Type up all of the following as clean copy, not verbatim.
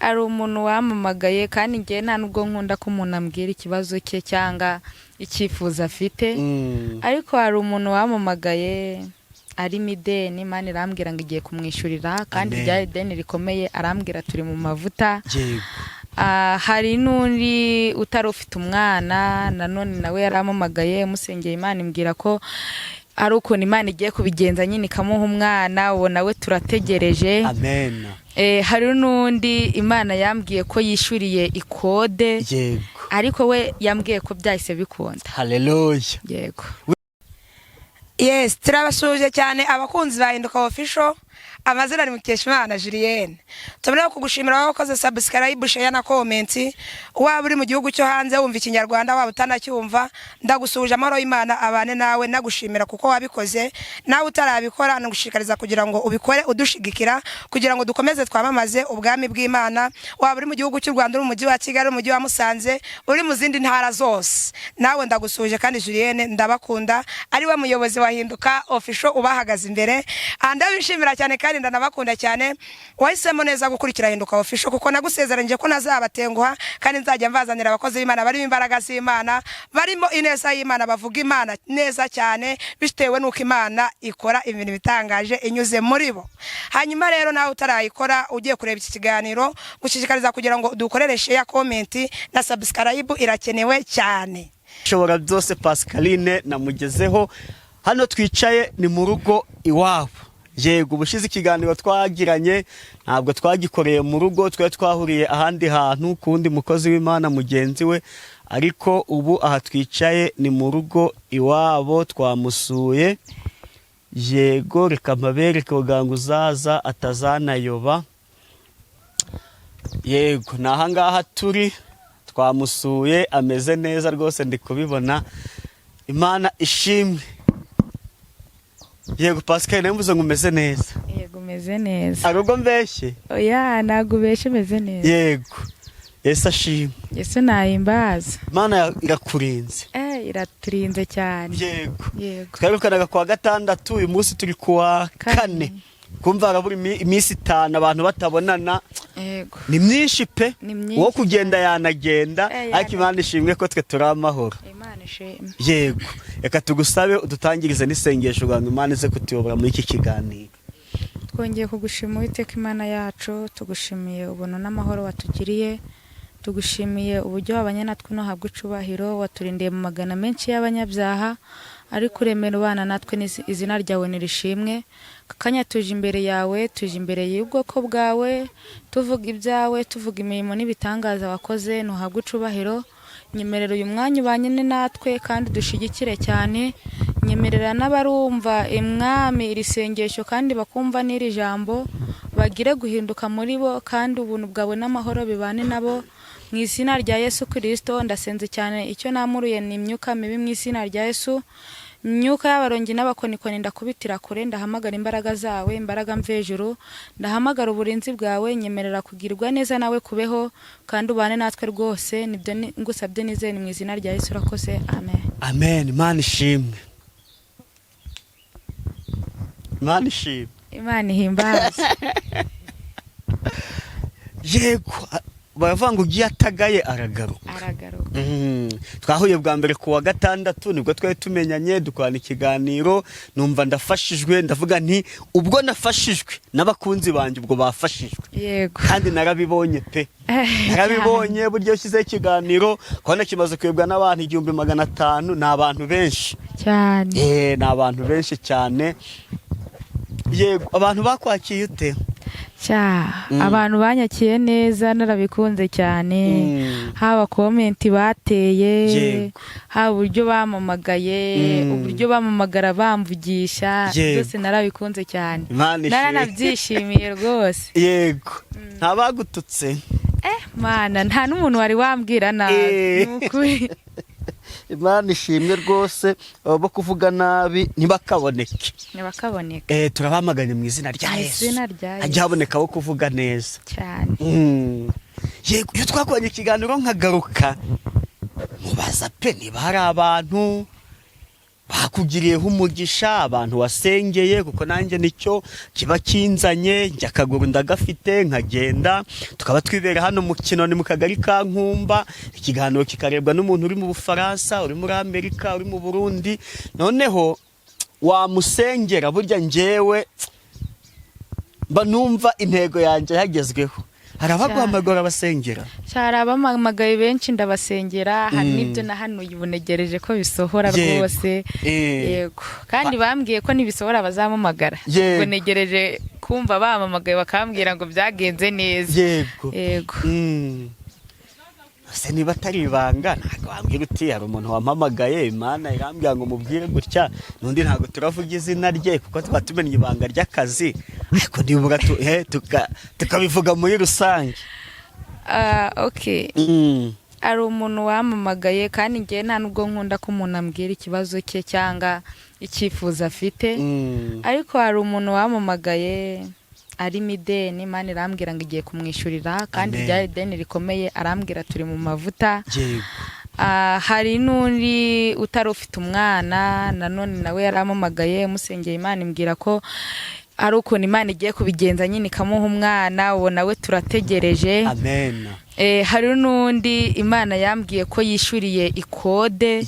Hari umuntu wampamagaye, kandi ngewe nta nubwo nkunda ko umuntu ambwira ikibazo cye cyangwa icyifuzo afite, ariko hari umuntu wampamagaye arimo ideni, Imana irambwira ngo igiye kumwishyurira, kandi Amen. ryari ideni rikomeye. Arambwira turi mu mavuta. Hari n'undi utari ufite umwana, nanone nawe yarampamagaye, musengeye, Imana imbwira ko ari ukuntu Imana igiye kubigenza nyine ikamuha umwana. Uwo nawe turategereje. Amen. Hari n'undi Imana yambwiye ko yishyuriye ikode, ariko we yambwiye ko byahise bikunda. Haleluya. Yego. Yes, turabasuhuje cyane abakunzi ba Hinduka Official. Amazina ni Mukeshimana Julienne. Tubona kugushimira wowe wakoze subscribe, share na comment. Waba uri mu gihugu cyo hanze wumva Ikinyarwanda, waba utanacyumva, ndagusuhuje, amahoro y'Imana abane nawe. Nagushimira kuko wabikoze. Nawe utarabikora, nagushishikariza kugira ngo ubikore, udushigikira kugira ngo dukomeze twamamaze ubwami bw'Imana. Waba uri mu gihugu cy'u Rwanda, uri mu mujyi wa Kigali, uri mu mujyi wa Musanze, uri mu zindi ntara zose, nawe ndagusuhuje. Kandi Julienne ndabakunda, ari we muyobozi wa Hinduka Official ubahagaze imbere. Ndabishimira cyane kandi ndanabakunda cyane. Wahisemo neza gukurikira Hinduka Official, kuko nagusezeranyije ko nazabatenguha kandi nzajya mbazanira abakozi b'Imana barimo imbaraga z'Imana, barimo ineza y'Imana, bavuga Imana neza cyane bitewe n'uko Imana ikora ibintu bitangaje inyuze muri bo. Hanyuma rero nawe utarayikora ugiye kureba iki kiganiro, gushishikariza kugira ngo dukorere share, comment na subscribe, irakenewe cyane. Ishobora byose Pascaline namugezeho. Hano twicaye ni mu rugo iwabo. Yego, ubushize ikiganiro twagiranye ntabwo twagikoreye mu rugo, twari twahuriye ahandi hantu ku wundi mukozi w'Imana mugenzi we, ariko ubu aha twicaye ni mu rugo iwabo, twamusuye. Yego, reka mpabereke kugira ngo uzaza atazanayoba. Yego, ni ahangaha turi, twamusuye, ameze neza rwose, ndi kubibona. Imana ishimwe. Yego Pascal, nawe mvuze ngo umeze neza? Yego, umeze neza. Hari ubwo mbeshye? Oya, ntabwo ubeshye, umeze neza. Yego, Yesu ashimwe. Yesu nahimbaza. Imana irakurinze. Iraturinze cyane. Yego. Yego. Twarukanaga kuwa gatandatu, uyu munsi turi kuwa Kane. kane. Kumva harabura iminsi 5 abantu batabonana. Yego. Ni myinshi pe. Ni myinshi. Uwo kugenda yanagenda, ariko Imana ishimwe ko twe turi amahoro. Imana ishimwe. Yego, reka tugusabe udutangirize n'isengesho kugira ngo Imana ize kutuyobora muri iki kiganiro. Twongeye kugushima, Uwiteka Imana yacu. Tugushimiye ubuntu n'amahoro watugiriye, tugushimiye uburyo wabanye natwe. Ntuhabwe icubahiro. Waturindiye mu magana menshi y'abanyabyaha, ariko uremera ubana natwe, izina ryawe nirishimwe. Aka kanya tuje imbere yawe, tuje imbere y'ubwoko bwawe, tuvuga ibyawe, tuvuga imirimo n'ibitangaza wakoze. Ntuhabwe icubahiro. Nyemerera uyu mwanya ubanye natwe kandi dushigikire cyane. Nyemerera n'abarumva, Mwami, iri sengesho kandi bakumva n'iri jambo, bagire guhinduka muri bo, kandi ubuntu bwawe n'amahoro bibane nabo mu izina rya Yesu Kirisito. Ndasenze cyane, icyo namuruye ni imyuka mibi mu izina rya Yesu. Imyuka y'abarongi n'abakonikoni ndakubitira kure. Ndahamagara imbaraga zawe, imbaraga mvejuru, ndahamagara uburinzi bwawe. Nyemerera kugirwa neza nawe kubeho kandi ubane natwe rwose. Nibyo ngusabye nizeye, ni mu izina rya Yesu. Urakoze, amen. Amen. Imana ishimwe, Imana ishimwe. Imana ihimbaze. Yego, baravuga ngo ugiye atagaye aragaruka. Aragaruka. Twahuye bwa mbere ku wa gatandatu, nibwo twari tumenyanye, dukorana ikiganiro, numva ndafashijwe, ndavuga nti ubwo nafashijwe n'abakunzi banjye ubwo bafashijwe. Kandi narabibonye pe, narabibonye. Buryo ushyizeho ikiganiro kubona kimaze kurebwa n'abantu 1500, ni abantu benshi. Cyane. Ni abantu benshi cyane. Yego, abantu bakwakiye ute? Cya abantu banyakiye neza, narabikunze cyane. Haba comment bateye, haba uburyo bampamagaye, uburyo bampamagara bamvugisha, byose narabikunze cyane. Imana ishimwe. Naranabyishimiye rwose. Yego, ntabagututse? Mana, nta n'umuntu wari wambwira nabi. Ni ukuri. Imana ishimwe rwose, abo bo kuvuga nabi ntibakaboneke. Ntibakaboneke. Turabamaganye mu izina rya Mu Yesu. izina rya Hajya Yesu. haboneka abo kuvuga neza. Cyane. Yego, iyo twakoranye ikiganiro nkagaruka mubaza pe niba hari abantu Bakugiriyeho umugisha abantu wasengeye, kuko nanjye nicyo kiba kinzanye. Njya akaguru ndagafite, nkagenda, tukaba twibera hano mu Kinoni, mu kagari ka Nkumba, ikiganiro kikarebwa n'umuntu uri mu Bufaransa, uri muri Amerika, uri mu Burundi. Noneho wamusengera, burya njyewe mba numva intego yanjye yagezweho. Hari abaguhamagara basengera? Hari abampamagaye benshi, ndabasengera. Hari n'ibyo nahanuye, ubu ntegereje ko bisohora rwose. Yego, kandi bambwiye ko nibisohora bazampamagara. Ubwo ntegereje kumva bampamagaye bakambwira ngo byagenze neza. Yego. Ese niba atari ibanga, ntabwo wambwira uti hari umuntu wampamagaye, Imana irambwira ngo mubwire gutya? N'undi ntabwo turavuga izina rye kuko tuba tumenya ibanga ry'akazi, ariko nibura tukabivuga muri rusange. Ah, okay. Hari umuntu wampamagaye, kandi ngewe nta nubwo nkunda ko umuntu ambwira ikibazo cye cyangwa icyifuzo afite. Ariko hari umuntu wampamagaye arimo ideni, Imana irambwira ngo igiye kumwishyurira, kandi Amen. ryari ideni rikomeye, arambwira turi mu mavuta. Ah, hari n'undi utari ufite umwana, nanone nawe yarampamagaye, musengeye, Imana imbwira ko ari ukuntu Imana igiye kubigenza nyine ikamuha umwana. Uwo nawe turategereje. Amen. Hari n'undi Imana yambwiye ko yishyuriye ikode,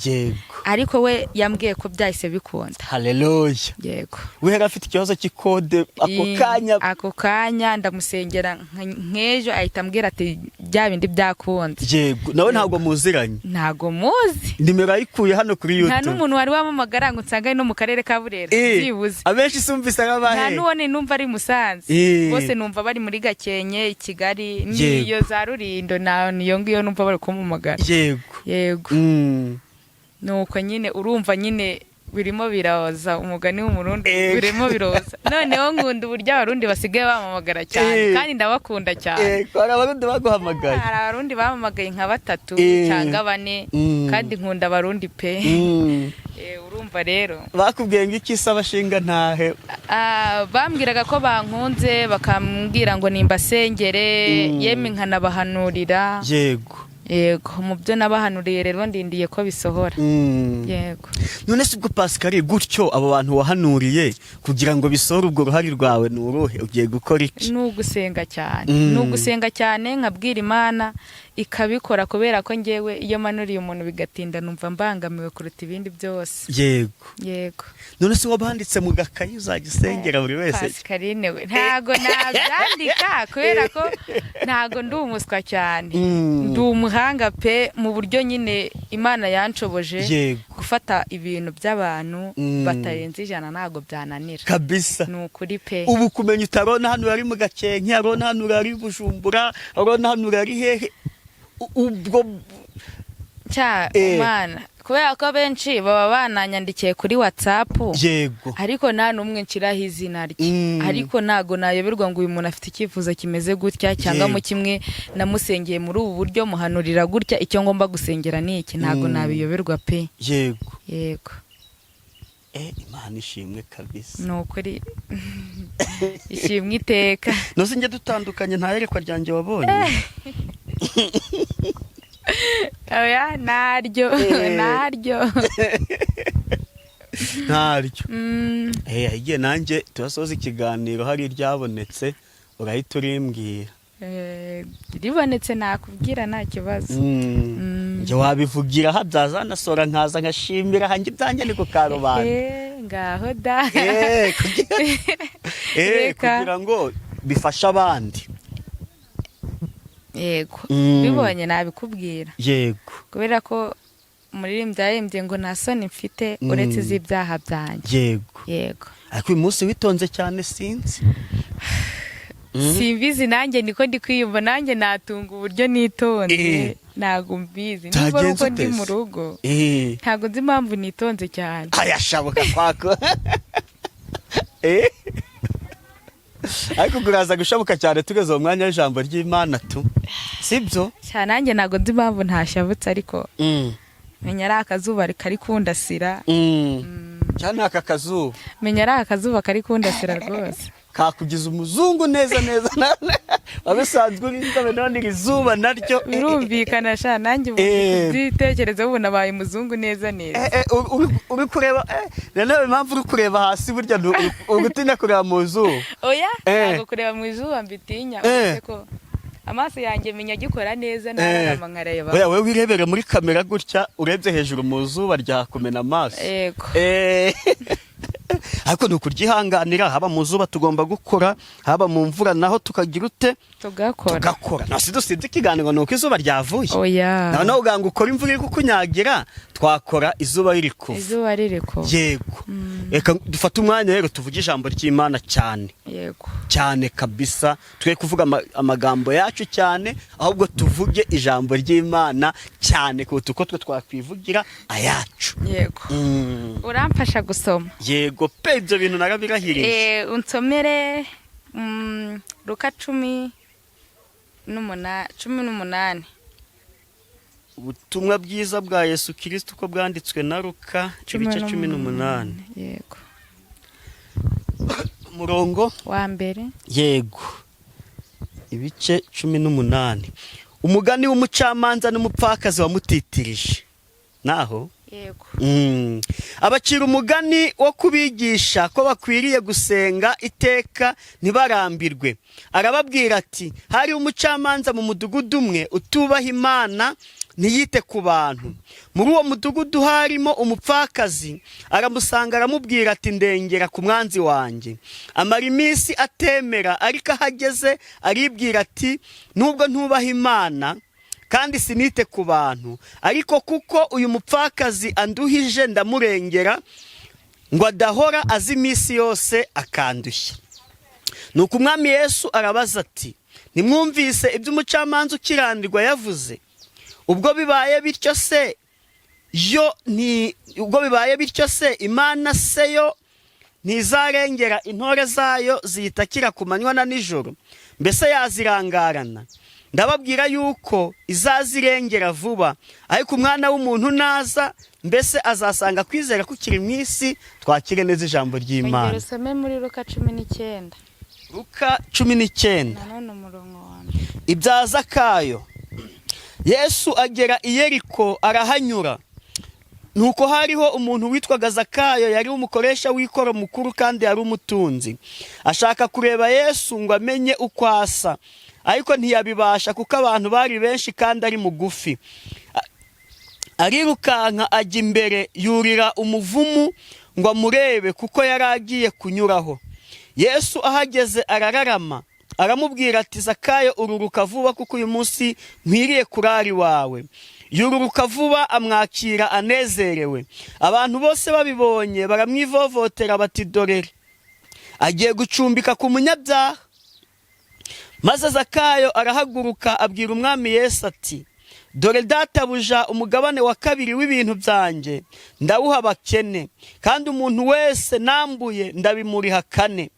ariko we yambwiye ko byahise bikunda. Haleluya. Yego. We yari afite ikibazo cy'ikode ako kanya? Ako kanya ndamusengera, nk'ejo ahita ambwira ati bya bindi byakunze. Yego, nawe ntabwo muziranye? Ntago muzi. Nimero ayikuye hano kuri Nta YouTube? n'umuntu wari wampamagara ngo nsange ari no mu karere ka Burera, byibuze. Abenshi sumvise Nta nk'abahe? n'uwo ni numva ari Musanze. Bose numva bari muri Gakenke, i Kigali, n'iyo za Rulindo, na niyo ngiyo numva bari kumpamagara. Yego. Nuko nyine urumva nyine birimo biraza, umugani w'Umurundi, birimo biroza. Noneho nkunda uburyo Abarundi basigaye bampamagara cyane, kandi ndabakunda cyane. Yego, hari Abarundi baguhamagaye? Hari Abarundi bampamagaye nka batatu cyangwa bane, kandi nkunda Abarundi pe. Urumva rero. Bakubwiye ngo iki se, abashinga ntahe? Ah, bambwiraga ko bankunze, bakambwira ngo nimbasengere, yemwe nkanabahanurira. Yego, mu byo nabahanuriye rero ndindiye ko bisohora. Yego. None se ubwo Pascal, gutyo abo bantu wahanuriye, kugira ngo bisohore, ubwo uruhare rwawe ni uruhe? Ugiye gukora iki? Ni ugusenga cyane. Ni ugusenga cyane, nkabwira Imana ikabikora, kubera ko ngewe iyo manuriye umuntu bigatinda numva mbangamiwe kuruta ibindi byose. Yego. None se wabanditse mu gakayi uzajya usengera buri wese? Pascaline we, ntago nabyandika kubera ko ntago ndi umuswa cyane. Ndi umuhanga pe, mu buryo nyine Imana yanshoboje gufata ibintu by'abantu batarenze 100 ntago byananira. Kabisa. Ni ukuri pe. Ubu kumenya utarona hano uri mu Gakenke, arona hano uri Bujumbura, arona hano uri hehe, ubwo Cya Imana, kubera ko benshi baba bananyandikiye kuri WhatsApp, ariko nta n'umwe nshyiraho izina rye. Ariko ntago nayoberwa ngo uyu muntu afite icyifuzo kimeze gutya, cyangwa mu kimwe namusengeye muri ubu buryo, muhanurira gutya, icyo ngomba gusengera ni iki. Ntago nabiyoberwa pe. Yego. Imana ishimwe kabisa. Ni ukuri, ishimwe iteka. Nose njye dutandukanye, nta yerekwa ryanjye wabonye? Oya, naryo. Naryo. Ntaryo? Igihe nanjye turasoza ikiganiro hari iryabonetse, urahita urimbwira. Ribonetse nakubwira, nta kibazo. Njye wabivugira aha, byazanasora nkaza nkashimira hanjye, ibyanjye ni ku karubanda. Ngaho da. Eh, Reka. kugira ngo bifashe abandi. Yego. Bibonye nabikubwira. Kubera ko umuririmbyi yaririmbye ngo nta soni mfite uretse iz'ibyaha byanjye. Yego. Ariko uyu munsi witonze cyane, sinzi. Simbizi, nanjye niko ndi kwiyumva, nanjye natunga uburyo nitonze. Ntabwo mbizi niba ari Byagenze uko ndi ute se? mu rugo. Ntabwo nzi impamvu nitonze cyane. Ayashabuka kwako. Ariko uraza gushabuka cyane tugeze mu mwanya w'ijambo ry'Imana tu, sibyo? Cyane, nanjye ntabwo nzi impamvu ntashabutse, ariko menya ari akazuba kari kundasira. Cyane aka kazuba. Menya ari akazuba kari kundasira rwose. Kakugiza umuzungu neza neza. Wabisanzwe uri inzobe, none iri zuba naryo. Birumvikana sha, nanjye ubu byitekerezo, ubu nabaye umuzungu neza neza. Uri kureba, rero impamvu uri kureba hasi burya ni uri gutinya kureba mu zuba. Oya, ntabwo kureba mu izuba mbitinya, uretse ko amaso yanjye menya agikora neza, nararama nkareba. Oya, wowe wirebere muri kamera gutya, urebye hejuru mu zuba ryakumena amaso. Yego. Ariko ni ukuryihanganira, haba mu zuba tugomba gukora, haba mu mvura naho tukagira ute? Tugakora. Tugakora. Nasi dusibye ikiganiro ni uko izuba ryavuye. Oya. Noneho ugira ngo ukore imvura iri kukunyagira, twakora izuba riri kuva. Izuba riri kuva. Yego, reka dufate umwanya rero tuvuge ijambo ry'Imana cyane. Yego. Cyane kabisa, twe kuvuga amagambo yacu cyane, ahubwo tuvuge ijambo ry'Imana cyane kuruta uko twe twakwivugira ayacu. Yego. Uramfasha gusoma? Yego pe, ibyo bintu narabirahiriye. Unsomere Luka 18, 18. Ubutumwa bwiza bwa Yesu Kirisito uko bwanditswe na Luka, ibice 18. Yego. Umurongo? Wa mbere. Yego, ibice 18, umugani w'umucamanza n'umupfakazi wamutitirije naho. Yego. Abacira umugani wo kubigisha ko bakwiriye gusenga iteka ntibarambirwe. Arababwira ati: "Hari umucamanza mu mudugudu umwe utubaha Imana ntiyite ku bantu. Muri uwo mudugudu harimo umupfakazi, aramusanga aramubwira ati: 'Ndengera ku mwanzi wanjye.' Amara iminsi atemera, ariko ahageze aribwira ati: 'Nubwo ntubaha Imana kandi sinite ku bantu, ariko kuko uyu mupfakazi anduhije ndamurengera, ngo adahora azi iminsi yose akandushya.' Nuko Umwami Yesu arabaza ati: 'Ntimwumvise ibyo umucamanza ukiranirwa yavuze? Ubwo bibaye bityo se yo nti ubwo bibaye bityo se, Imana se yo ntizarengera intore zayo ziyitakira ku manywa na nijoro? Mbese yazirangarana? Ndababwira yuko izazirengera vuba. Ariko Umwana w'umuntu naza, mbese azasanga kwizera kukiri mu isi?'" Twakire neza ijambo ry'Imana. Ongera usome muri Luka 19. Luka 19. Nanone umurongo wa mbere. Ibya Zakayo. Yesu agera i Yeriko arahanyura. Nuko hariho umuntu witwaga Zakayo, yari umukoresha w'ikoro mukuru kandi yari umutunzi. Ashaka kureba Yesu ngo amenye uko asa, ariko ntiyabibasha kuko abantu bari benshi kandi ari mugufi. Arirukanka ajya imbere, yurira umuvumu ngo amurebe, kuko yari agiye kunyuraho. Yesu ahageze arararama, aramubwira ati: "Zakayo, ururuka vuba, kuko uyu munsi nkwiriye kurara iwawe." Yururuka vuba, amwakira anezerewe. Abantu bose babibonye baramwivovotera bati: "Dorere agiye gucumbika ku munyabyaha." Maze Zakayo arahaguruka, abwira Umwami Yesu ati: "Dore databuja, umugabane wa kabiri w'ibintu byanjye ndawuha abakene, kandi umuntu wese nambuye ndabimuriha kane."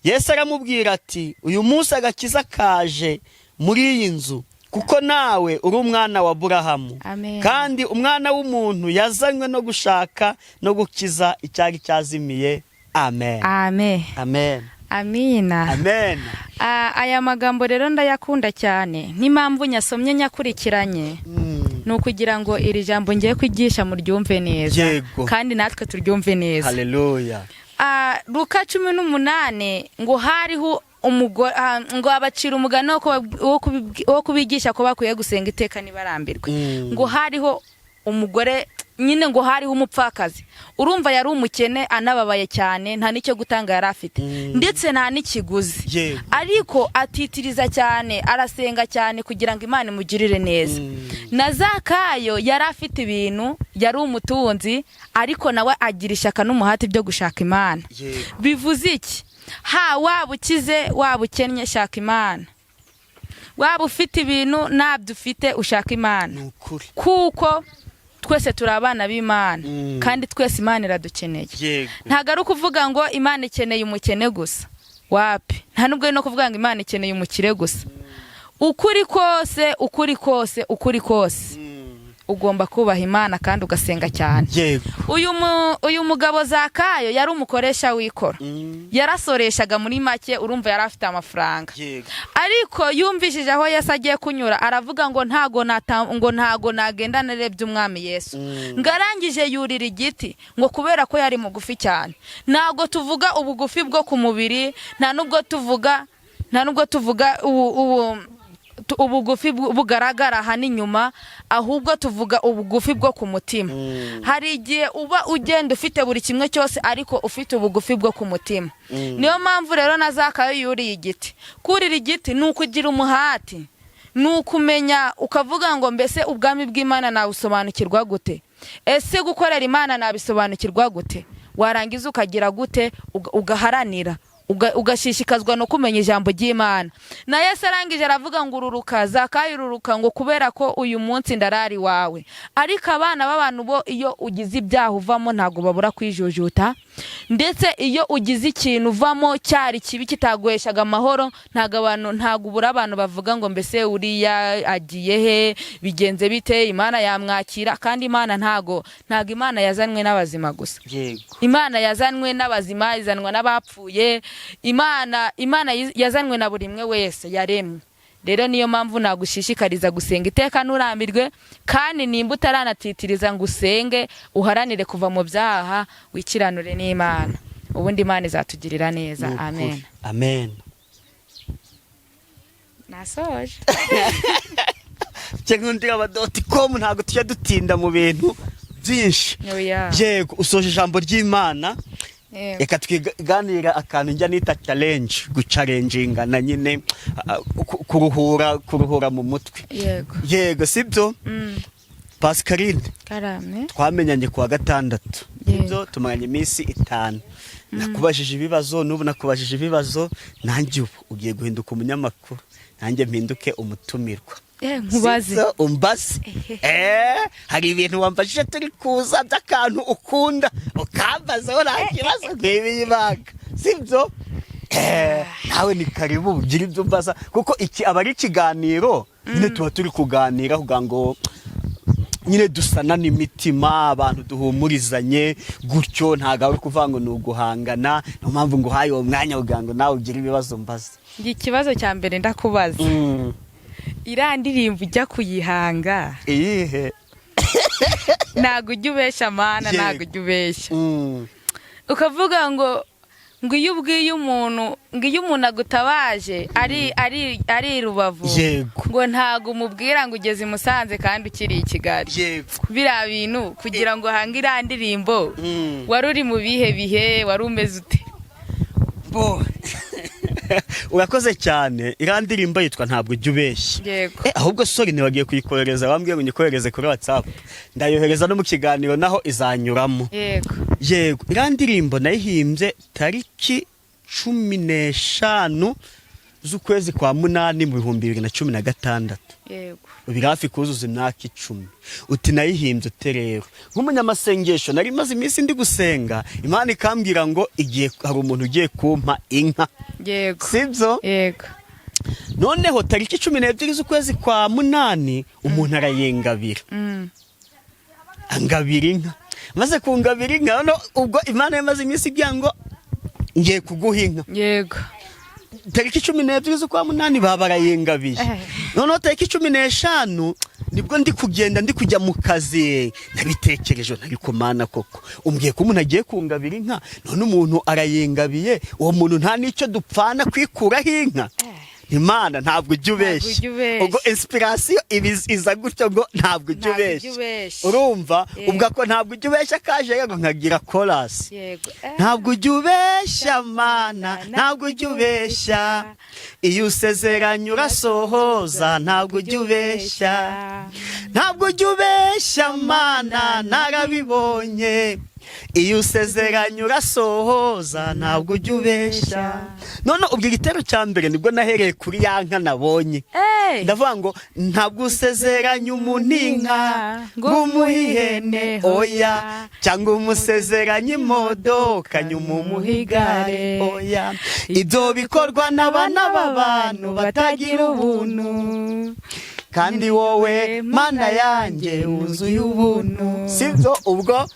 Yesu aramubwira ati: "Uyu munsi agakiza kaje muri iyi nzu, kuko nawe uri umwana wa Burahamu." Amen. Kandi Umwana w'umuntu yazanywe no gushaka no gukiza icyari cyazimiye. Amen. Amen. Amen. Amina. Amen. Aya magambo rero ndayakunda cyane, n'impamvu nyasomye nyakurikiranye ni ukugira ngo iri jambo ngiye kwigisha muryumve neza, kandi natwe turyumve neza. Haleluya. Luka 18, ngo hariho umugore, ngo abacira umugani wo kubigisha ko bakwiye gusenga iteka ntibarambirwe. Ngo hariho umugore nyine, ngo hariho umupfakazi. Urumva yari umukene anababaye cyane, nta n'icyo gutanga yari afite, ndetse nta n'ikiguzi, ariko atitiriza cyane, arasenga cyane kugira ngo Imana imugirire neza. Na Zakayo yari afite ibintu, yari umutunzi, ariko nawe agira ishyaka n'umuhati byo gushaka Imana. Bivuze iki? Ha, waba ukize, waba ukennye, shaka Imana. Waba ufite ibintu, ntabyo ufite, ushaka Imana. Ni ukuri. Kuko twese turi abana b'Imana, kandi twese Imana iradukeneye. Ntabwo ari ukuvuga ngo Imana ikeneye umukene gusa, wapi. Nta nubwo ari no kuvuga ngo Imana ikeneye umukire gusa. Ukuri kose, ukuri kose, ukuri kose. Ugomba kubaha Imana kandi ugasenga cyane. Uyu mugabo Zakayo yari umukoresha w'ikoro. Yarasoreshaga muri make, urumva yari afite amafaranga. Ariko yumvishije aho Yesu agiye kunyura, aravuga ngo ngo ntago nagenda narebye umwami Yesu. Ngo arangije yurira igiti, ngo kubera ko yari mugufi cyane. Ntabwo tuvuga ubugufi bwo ku mubiri, nta nubwo tuvuga ubugufi bugaragara aha n'inyuma, ahubwo tuvuga ubugufi bwo ku mutima. Hari igihe uba ugenda ufite buri kimwe cyose, ariko ufite ubugufi bwo ku mutima. Niyo mpamvu rero na Zakayo yuriye igiti. Kurira igiti ni ukugira umuhati, ni ukumenya ukavuga ngo: "Mbese ubwami bw'Imana nawusobanukirwa gute? Ese gukorera Imana nabisobanukirwa gute?" Warangiza ukagira gute? Ugaharanira, ugashishikazwa no kumenya ijambo ry'Imana. Na Yesu arangije aravuga ngo: "Ururuka Zakayo, ururuka," ngo kubera ko uyu munsi ndarari wawe. Ariko abana b'abantu bo, iyo ugize ibyaha uvamo, ntabwo babura kwijujuta. Ndetse iyo ugize ikintu uvamo cyari kibi kitaguheshaga amahoro, ntabwo ubura abantu bavuga ngo: "Mbese uriya agiye he? Bigenze bite? Imana yamwakira?" Kandi Imana ntago Imana yazanwe n'abazima gusa. Imana yazanwe n'abazima, izanwa n'abapfuye. Imana yazanwe na buri umwe wese yaremye. Rero niyo mpamvu nagushishikariza gusenga iteka nturambirwe, kandi nimba utaranatitiriza ngo usenge, uharanire kuva mu byaha, wikiranure n'Imana, ubundi Imana izatugirira neza. Ni ukuri. Amen. Amen. Nasoje. Nkundira aba .com, ntabwo tujya dutinda mu bintu byinshi. Oya. Yego, usoje ijambo ry'Imana. Yego. Reka twiganira akantu njya nita challenge, guchallenjingana nyine, kuruhura mu mutwe. Yego. Yego, sibyo? Mm. Pascaline. Karame. Twamenyanye kuwa gatandatu. Yego. Sibyo? Tumaranye iminsi 5. Nakubajije ibibazo, n'ubu nakubajije ibibazo. Nanjye ubu ugiye guhinduka umunyamakuru, nanjye mpinduke umutumirwa. Nkubaze. Sibyo? Umbaze. Hari ibintu wambajije turi kuza by'akantu ukunda, ukambazaho, nta kibazo, nk'ibi ibanga, sibyo? Nawe ni karibu ugire ibyo umbaza, kuko iki aba ari ikiganiro nyine, tuba turi kuganira kugira ngo nyine dusanane imitima, abantu duhumurizanye gutyo. Ntabwo ari ukuvuga ngo ni uguhangana. Niyo mpamvu nguhaye uwo mwanya kugira ngo nawe ugire ibibazo mbaza. Njye ikibazo cya mbere ndakubaza: iriya ndirimbo ujya kuyihanga, Iyihe? "Ntabwo ujya ubeshya Mana", ntabwo ujya ubeshya, ukavuga ngo iyo ubwiye umuntu, ngo iyo umuntu agutabaje ari i Rubavu, ngo ntabwo umubwira ngo ugeze i Musanze kandi ukiri i Kigali. Biriya bintu, kugira ngo uhange iriya ndirimbo, wari uri mu bihe bihe? Wari umeze ute? Bo, urakoze cyane. Iriya ndirimbo yitwa "Ntabwo Ujya Ubeshya". Ahubwo sorry, ntibagiye kuyikohereza. Bambwiye ngo nyikohereze kuri WhatsApp, ndayohereza no mu kiganiro naho izanyuramo. Yego, iriya ndirimbo nayihimbye tariki 15 z'ukwezi kwa munani mu 2016. Biri hafi kuzuza imyaka 10. Uti nayihimbye ute? Rero nk'umunyamasengesho, nari maze iminsi ndi gusenga, Imana ikambwira ngo igiye, hari umuntu ugiye kumpa inka. Sibyo? Yego. Noneho tariki 12 z'ukwezi kwa munani umuntu arayengabira. Angabira inka. Maze kungabira inka, noneho ubwo Imana yamaze iminsi igira ngo ngiye kuguha inka. Tariki 12 z'ukwa munani baba barayengabiye. Noneho tariki 15 nibwo ndi kugenda, ndi kujya mu kazi, nabitekereje ntari kumana koko umbwiye ko umuntu agiye kungabira inka, none umuntu arayengabiye, uwo muntu nta n'icyo dupfana kwikuraho inka. Imana, ntabwo ujya ubeshya. Ujya ubeshya. Ubwo inspiration iza gutyo ngo "Ntabwo ujya Ntabwo ujya ubeshya." ubeshya. Urumva? Yego. Ubwo ko "Ntabwo ujya ubeshya" kaje, yego, nkagira chorus. Ntabwo ujya ubeshya Mana, ntabwo ujya ubeshya, iyo usezeranye urasohoza, ntabwo ujya ubeshya. Ntabwo ujya ubeshya Mana, narabibonye, iyo usezeranye urasohoza, ntabwo ujya ubeshya. None ubwo igitero cya mbere nibwo nahereye kuri ya nka nabonye. Ndavuga ngo ntabwo usezeranye umuntu inka ngo umuhe ihene, oya, cyangwa umusezeranye imodoka nyuma umuhe igare, oya. Ibyo bikorwa n'abana b'abantu batagira ubuntu. Kandi wowe Mana yanjye wuzuye ubuntu. Sibyo? Ubwo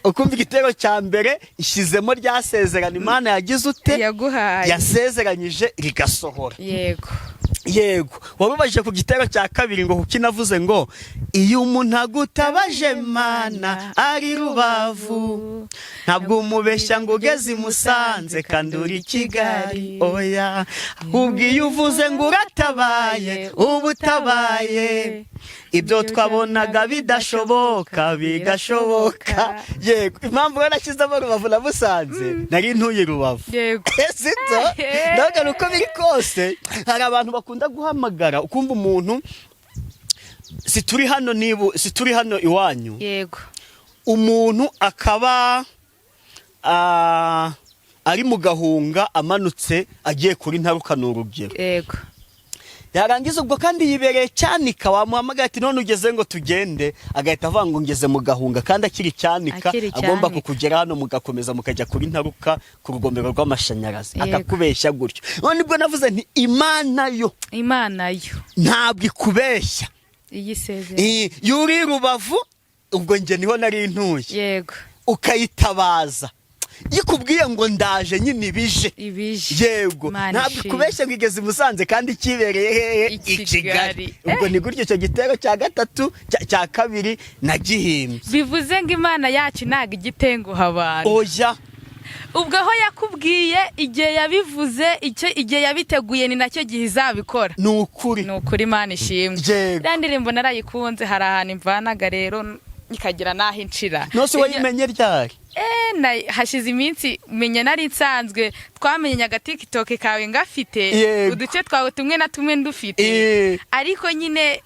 ukumva igitero cya mbere ishyizemo rya sezerano Imana yagize ute? Yaguhaye. Yasezeranyije rigasohora. Yego. Yego, wababajije ku gitero cya kabiri ngo kuki navuze ngo iyo umuntu agutabaje Mana ari Rubavu, ntabwo umubeshya ngo ugeze i Musanze kandi uri i Kigali. Oya, ahubwo iyo uvuze ngo uratabaye, uba utabaye, ibyo twabonaga bidashoboka bigashoboka. Yego, impamvu rero nashyizemo Rubavu na Musanze, nari ntuye Rubavu. Sibyo? Ndavuga uko biri kose hari abantu bakunda guhamagara, ukumva umuntu, si turi hano, niba si turi hano iwanyu, umuntu akaba ari mu Gahunga, amanutse agiye kuri Ntaruka, ni urugero, yarangiza ubwo kandi yibereye Cyanika, wamuhamagaye ati none ugeze ngo tugende, agahita avuga ngo ngeze mu Gahunga kandi akiri Cyanika. Akiri Agomba Cyanika. kukugera hano, mugakomeza mukajya kuri Ntaruka ku rugomero rw'amashanyarazi, akakubeshya gutyo. None nibwo navuze nti Imana yo Imana yo ntabwo ikubeshya. Iyi sezerano. Iyo uri Rubavu, ubwo njye niho nari ntuye, ukayitabaza, ikubwiye ngo ndaje, nyine ibije. Ibije. Yego. Imana Ntabwo ishimwe. ikubeshya ngo igeze i Musanze kandi ikibereye hehe? I I Kigali. Kigali. Ubwo ni gutyo icyo gitero cya gatatu cya kabiri nagihimbye. Bivuze ngo Imana yacu ntabwo ijya itenguha abantu. Oya. Ubwo aho yakubwiye, igihe yabivuze, icyo igihe yabiteguye ni nacyo gihe izabikora. Ni ukuri. Ni ukuri, Imana ishimwe. Iriya ndirimbo narayikunze, hari ahantu imvanaga rero ikagira n'aho incira. Nose wayimenye ryari? Hashize iminsi menya, nari nsanzwe twamenye agaTikTok kawe ngafite, uduce twawe tumwe na tumwe ndufite, ariko nyine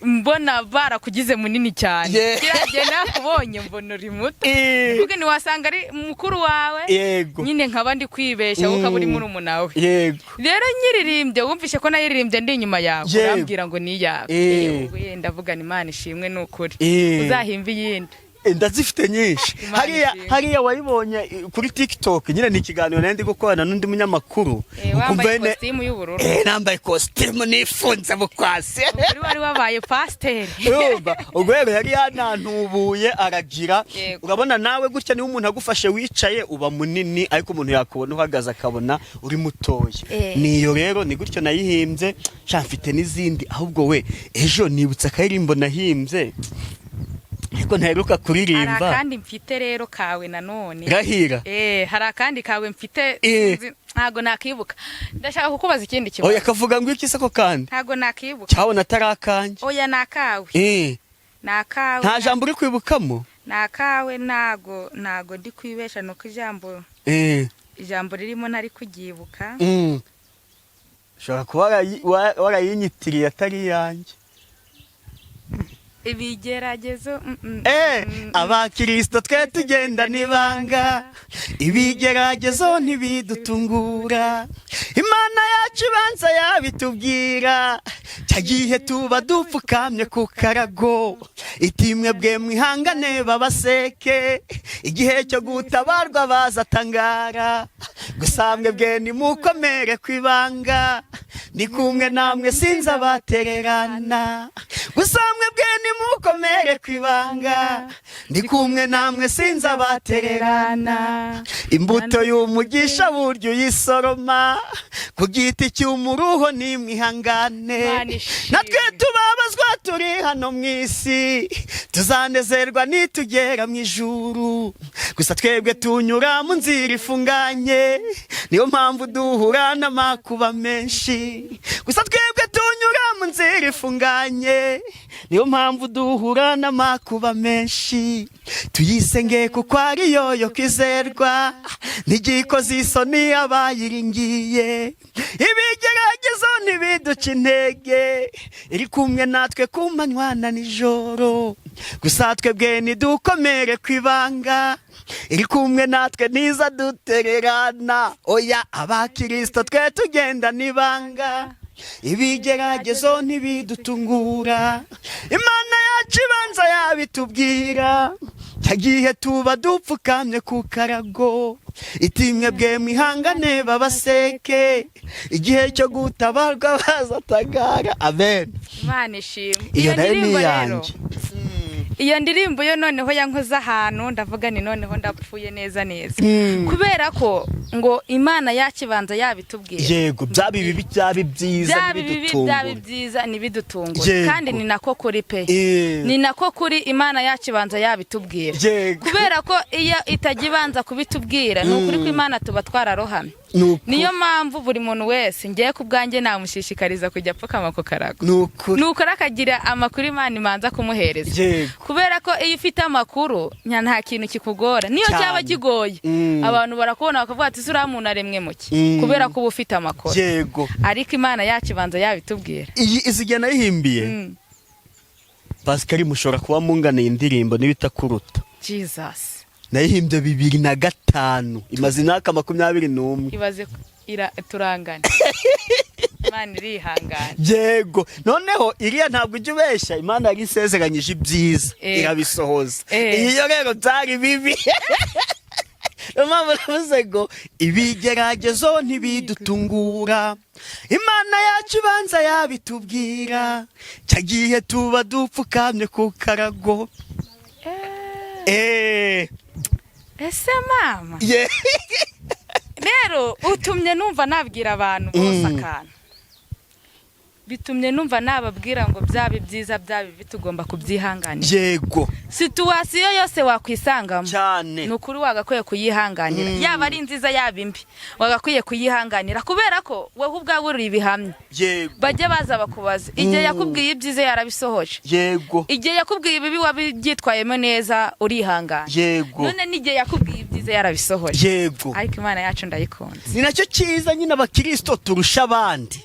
mbona barakugize munini cyane. Kiriya gihe nakubonye mbona uri muto, ubwo ntiwasanga ari mukuru wawe, nyine nkaba ndi kwibeshya, wowe ukaba uri murumuna we. Rero nyiririmbye, wumvishe ko nayiririmbye ndi inyuma yawe, urambwira ngo ni iyawe. Ubwo yenda ndavuga ni Imana ishimwe, ni ukuri. Uzahimba iyindi. Ndazifite nyinshi. Imana Hariya ishimwe. hariya wayibonye kuri TikTok nyine, ni ikiganiro nari ndi gukorana n'undi munyamakuru. Ukumva Wambaye nyine- kositimu y'ubururu. Nambaye kositimu nifunze bukwasi. Uri wari wabaye pasiteri. Urumva, ubwo rero yari yanantubuye aragira, urabona nawe gutya niba umuntu agufashe wicaye uba munini, ariko umuntu yakubona uhagaze akabona uri mutoya. Niyo rero ni gutyo nayihimbye. Sha, mfite n'izindi. Ahubwo we, ejo nibutse akaririmbo nahimbye ariko ntaheruka Hari kuririmba. akandi mfite rero kawe nanone. Rahira. Hari akandi kawe mfite. Ntago nakibuka. Ndashaka kukubaza ikindi kibazo. Oya, kavuga ngo iki se ko kandi? Ntago nakibuka. Cyabona atari akanjye. Oya, ni akawe. Ni akawe. Nta jambo uri kwibukamo? Ni akawe, ntago ndi kwibesha, nuko ijambo ijambo ririmo ntari kuryibuka. Ushobora kuba warayinyitiriye atari iyanjye. Ibigeragezo Abakirisito twe tugenda n'ibanga, ibigeragezo ntibidutungura, Imana yacu ibanza yabitubwira cya gihe tuba dupfukamye ku karago, iti mwebwe mwihangane babaseke, igihe cyo gutabarwa bazatangara, gusa mwebwe nimukomere ku ibanga, ni kumwe namwe sinzabatererana, gusa mwebwe nimukomere ku ibanga, ndi kumwe namwe sinzabatererana. Imbuto y'umugisha burya uyisoroma ku giti cy'umuruho, nimwihangane. Imana ishimwe. Natwe tubabazwa turi hano mu isi, tuzanezerwa nitugera mu ijuru, gusa twebwe tunyura mu nzira ifunganye, niyo mpamvu duhura n'amakuba menshi, gusa twebwe tunyura mu nzira ifunganye, niyo mpamvu duhura n'amakuba menshi, tuyisenge kuko ariyo yo kwizerwa, ntigikoze isoni abayiringiye. Ibigeragezo ntibiduca intege, iri kumwe natwe ku manywa na nijoro, gusa twebwe nidukomere ku ibanga, iri kumwe natwe ntiza dutererana. Oya, abakirisito twe tugenda n'ibanga, ibigeragezo ntibidutungura, Imana yacu ibanza yabitubwira. Cya gihe tuba dupfukamye ku karago, iti mwebwe mwihangane babaseke, igihe cyo gutabarwa bazatagara. Amen. Imana ishimwe. Iyo nayo ni ndirimbo rero, iyanjye. Iyo ndirimbo yo noneho yankoze ahantu, ndavuga ni noneho ndapfuye neza neza, kubera ko ngo Imana yakibanza yabitubwira. Yego, byaba ibibi, byaba ibyiza, Byaba ibibi, byaba ntibidutungure. ibyiza, ntibidutungure. Kandi ni nako kuri pe. Ni nako kuri, Imana yakibanza yabitubwira. Kubera ko iyo itajya ibanza kubitubwira, ni ukuri ko Imana tuba twararohamye. Ni ukuri. Niyo mpamvu buri muntu wese, ngiye ku bwanjye, namushishikariza kujya apfukama ku karago, Ni ukuri. Nukora akagira amakuru Imana imanza kumuhereza. Kubera ko iyo ufite amakuru nta kintu kikugora, niyo cyaba kigoye, abantu barakubona bakavuga ati: "Uriya muntu aremwe muki?" Kubera ko uba ufite amakuru. Ariko Imana yacu ibanza yabitubwira. Iyi izigiye nayihimbiye. Pascal, mushobora kuba munganiye indirimbo niba itakuruta. Jesus. Nayihimbye 2005, imaze imyaka 21. Ibaze ko turangana, Imana irihangana. Yego, noneho iriya ntabwo ujya ubeshya, Imana yari isezeranyije ibyiza, irabisohoza. Iyo rero byari bibi, niyo mpamvu navuze ngo ibigeragezo ntibidutungura, Imana yacu ibanza yabitubwira, cya gihe tuba dupfukamye ku karago. Ese mama, rero utumye numva nabwira abantu bose akantu, bitumye numva nababwira ngo byaba ibyiza, byaba ibibi, tugomba kubyihanganira. Situation yose wakwisangamo, ni ukuri wagakwiye kuyihanganira. Yaba ari nziza, yaba imbi, wagakwiye kuyihanganira, kubera ko wowe ubwawe uri ibihamya. Bajye baza bakubaza igihe yakubwiye ibyiza yarabisohoje, igihe yakubwiye ibibi wabyitwayemo neza urihangana, none n'igihe yakubwiye ibyiza yarabisohoje. Ariko Imana yacu ndayikunze. Ni nacyo cyiza nyine abakirisito turusha abandi.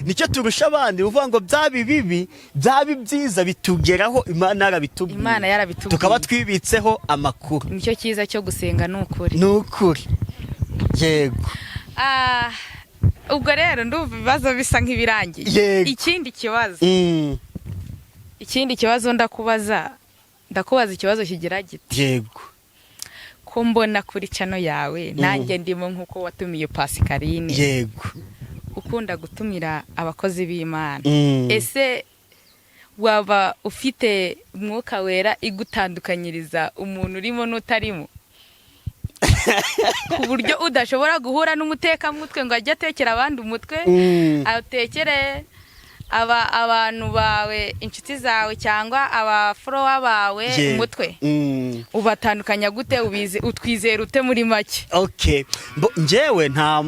Nicyo turusha abandi, uvuga ngo byaba ibibi, byaba ibyiza, bitugeraho Imana yarabitubwiye. Imana yarabitubwiye. Tukaba twibitseho amakuru. Nicyo cyiza cyo gusenga, ni ukuri. Ni ukuri, yego. Ah, ubwo rero ndumva ibibazo bisa nk'ibirangiye. Ikindi kibazo, ikindi kibazo ndakubaza ikibazo kigira giti: ko mbona kuri channel yawe nanjye ndimo, nk'uko watumiye Pascaline, ukunda gutumira abakozi b'Imana, ese waba ufite Umwuka Wera igutandukanyiriza umuntu urimo n'utarimo, ku buryo udashobora guhura n'umutekamutwe ngo ajye atekera abandi umutwe, atekere abantu bawe, inshuti zawe cyangwa aba follower bawe umutwe? Ubatandukanya gute? Ubizi, utwizera ute muri make? Okay. Njyewe nta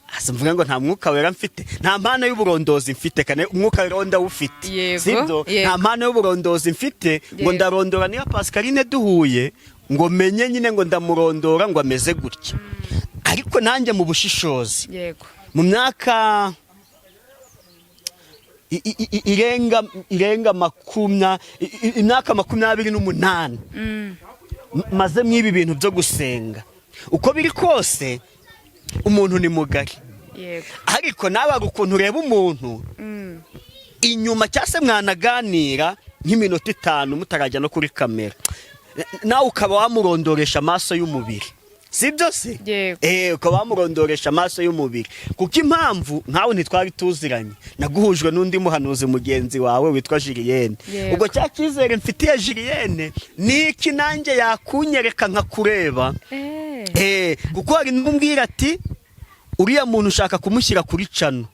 hasi mvuga ngo nta Mwuka Wera mfite, nta mpano y'uburondozi mfite, kane Umwuka Wera wo ndawufite. Sibyo? Nta mpano y'uburondozi mfite ngo ndarondora niba Pascaline duhuye ngo menye nyine ngo ndamurondora ngo ameze gutya, ariko nanjye mu bushishozi, mu myaka irenga imyaka 28 maze mw'ibi bintu byo gusenga, uko biri kose umuntu ni mugari. Ariko nawe hari ukuntu ureba umuntu inyuma, cyangwa se mwanaganira nk'iminota 5 mutarajya no kuri kamera, nawe ukaba wamurondoresha amaso y'umubiri, si byo se? Yego. Ukaba wamurondoresha amaso y'umubiri, kuko impamvu nkawe ntitwari tuziranye, naguhujwe n'undi muhanuzi mugenzi wawe witwa Julienne. Ubwo cya cyizere mfitiye Julienne ni iki, nanjye yakunyereka nkakureba. Kuko hari n'umbwira ati: "Uriya muntu ushaka kumushyira kuri channel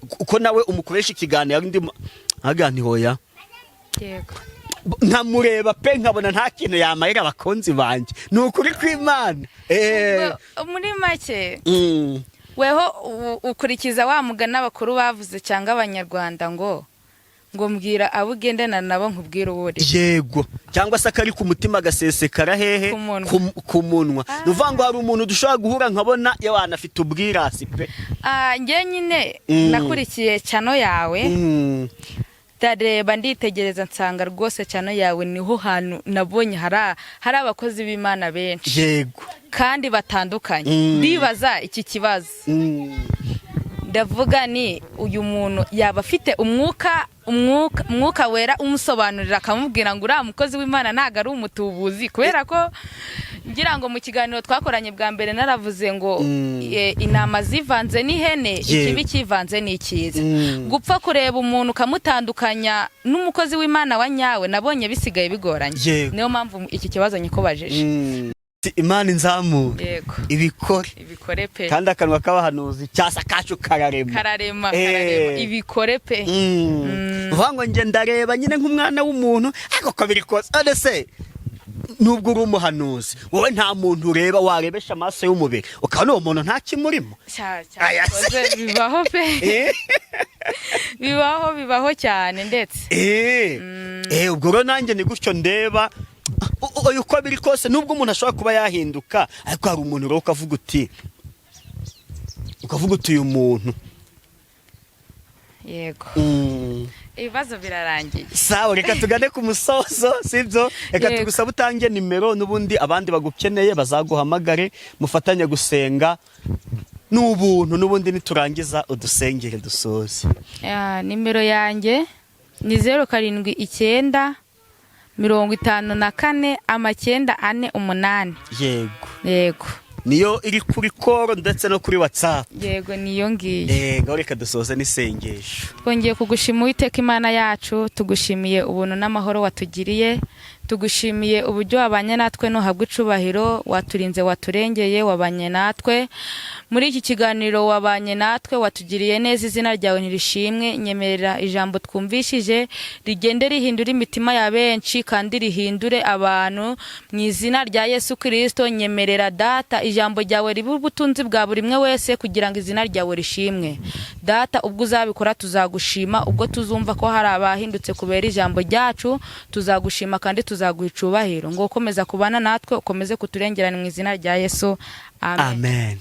kuko nawe umukoresha ikiganiro." Ndi nkagira nti: "Hoya." Nkamureba pe, nkabona nta kintu yamarira abakunzi banjye, ni ukuri kw'Imana. Ubwo, muri make, weho ukurikiza wa mugani abakuru bavuze cyangwa Abanyarwanda ngo mbwira abo ugendana nabo nkubwire uwo uri. Yego, cyangwa se akari ku mutima gasesekara hehe? Ku munwa. Ku munwa. Ni ukuvuga ngo hari umuntu dushobora guhura nkabona yawana afite ubwirasi pe. Ah, njye nyine nakurikiye channel yawe, ndareba, nditegereza, nsanga rwose channel yawe niho hantu nabonye hari abakozi b'Imana benshi kandi batandukanye. Ndibaza iki kibazo. Ndavuga ni uyu muntu yaba afite umwuka wera umusobanurira, akamubwira ngo uriya mukozi w'Imana ntabwo ari umutubuzi, kubera ko ngira ngo mu kiganiro twakoranye bwa mbere naravuze ngo intama zivanze n'ihene, ikibi kivanze n'icyiza. Gupfa kureba umuntu ukamutandukanya n'umukozi w'Imana wa nyawe nabonye bisigaye bigoranye. Niyo mpamvu iki kibazo nyikubajije. Imana inzamure. Yego. Ibikore. Ibikore pe. Kandi akanwa k'abahanuzi cyasa kacu kararema. Kararema, kararema, ibikore pe. Uvuga ngo njye ndareba nyine nk'umwana w'umuntu, ariko ko biri kose, none se nubwo uri umuhanuzi, wowe nta muntu ureba warebesha amaso y'umubiri ukabona uwo muntu nta kimurimo? Aya se. Cyakoze bibaho pe. Bibaho, bibaho cyane ndetse. Ubwo rero nanjye ni gutyo ndeba. Uko biri kose, nubwo umuntu ashobora kuba yahinduka, ariko hari umuntu rero ukavuga uti uyu muntu. Yego, ibibazo birarangiye. Sawa, reka tugane ku musozo, sibyo? Reka Yego. tugusabe utange nimero, n'ubundi abandi bagukeneye bazaguhamagare, mufatanye gusenga n'ubuntu, n'ubundi niturangiza udusengere dusoze. Nimero yanjye ni 079 54 998. Yego. Yego. Niyo iri kuri call ndetse no kuri WhatsApp? Yego, niyo ngiyo. Yego, reka dusoze n'isengesho. Twongeye kugushima, Uwiteka Imana yacu, tugushimiye ubuntu n'amahoro watugiriye, tugushimiye uburyo wabanye natwe, ntuhabwe icubahiro. Waturinze, waturengeye, wabanye natwe muri iki kiganiro, wabanye natwe, watugiriye neza, izina ryawe ntirishimwe. Nyemerera ijambo twumvishije rigende rihindura imitima ya benshi kandi rihindure abantu mu izina rya Yesu Kirisito. Nyemerera Data, ijambo ryawe ribe ubutunzi bwa buri umwe wese kugira ngo izina ryawe rishimwe. Data, ubwo uzabikora tuzagushima, ubwo tuzumva ko hari abahindutse kubera ijambo ryacu tuzagushima kandi tuzaguha icubahiro. Ngo ukomeza kubana natwe, ukomeze kuturengerana mu izina rya Yesu, amen. Amen.